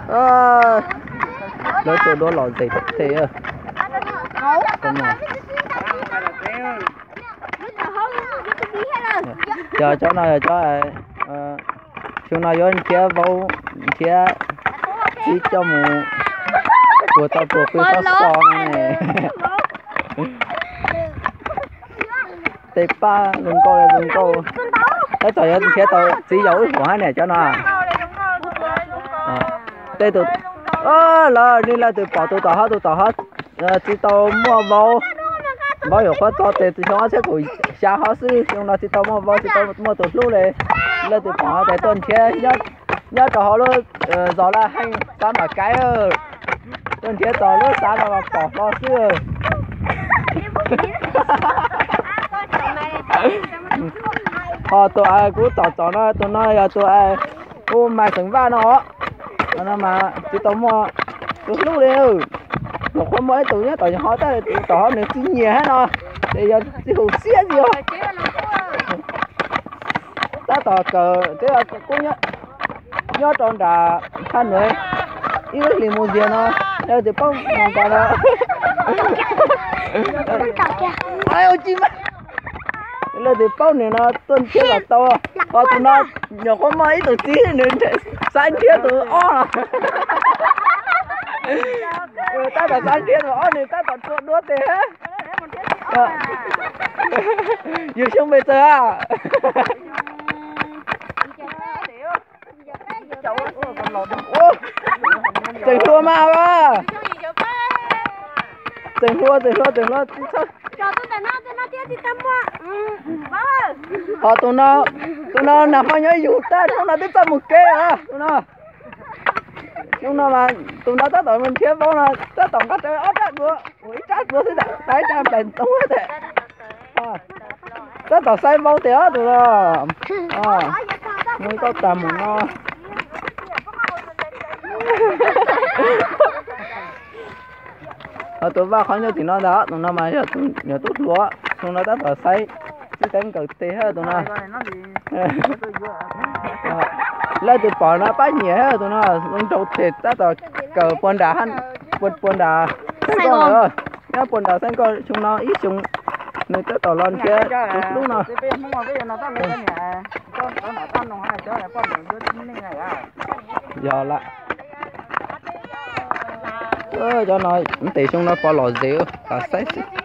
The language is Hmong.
Lawv tua duab lom zem thiab. Yog cov no yog cov, xyoo no yuav nrhiav vauv nrhiav txiv coj mus puag tau puag pw xob xo no ne. Tej pab zoo nkauj zoo nkauj. Tab tom yuav nrhiav tau txiv yaus ib huam hab niam cov no. Tej tus, lawv nej leej twg pom tus tom hov, tus tom hov tsis tau muaj vauv, vauv yuav qhuav txog tes xyoo ob txhiab kaum xya hov xwb, xyoo no tsis tau muaj vauv, tsis tau muaj tus hlub li. Leej twg pom tes tuaj nrhiav nyob rau hauv lub zos Laj Heej xav mam kaiv, tuaj nrhiav txog lub xav no mas pom hlo xwb. Ho tus kuv tsom txom no, tus no yog tus, tus Maiv xeem Vaj no os. No mas tsis tau muaj tus hlub li. Nyuam qhuav muaj ib tug nyob tom hov, tab tom hov nws tsis nyiam hab no, ces yog tsis hum siab li os. Tab tom kawm, kuj nyob rau nram Haj Nuav ib lub hlis mus ntxiag no, leej twg paub mus nrad no. Leej twg paub nws no tuaj nrhiav kom tau. Ho tus no nyuam qhuav muaj ib tug txiv, nws xav nrhiav tus ob no. Tab tom xav nrhiav tus ob, nws tab tom tua duab tes hab. Yug xyoo pes tsawg a? Tseem hluas mas. Tseem hluas, tseem hluas, tseem hluas. Ho tus no, tus no nag hmo nyob yug tag, hnub no twb txawj mus kev lawm tus no. Xyoo no mas tus no tab tom nrhiav vauv no, tab tom nqa rawv ob rab duav, ua ib rab duav xwb, tau ib rab nplaim ntoo tas. Tab tom saib vauv tes os tus no. Mus tau tas mus no. Ho tus Vaj qhov ncauj tim no ntag, tus no mas yog tus tub hluas, tus no tab tom saib, tib saib nkaws tes hab tus no. Leej twg pom no pab nyiam hab tus no, zoo nraug tes tab tom kawm puag nram, puag nram Xeeb Nkauj lawm. Nyob puag nram Xeeb Nkauj xyoo no ib xyoo, nws tab tom los nrhiav tus hlub no. Yog lawm. Cov no ntev xyoo no pov lom zem, saib xwb.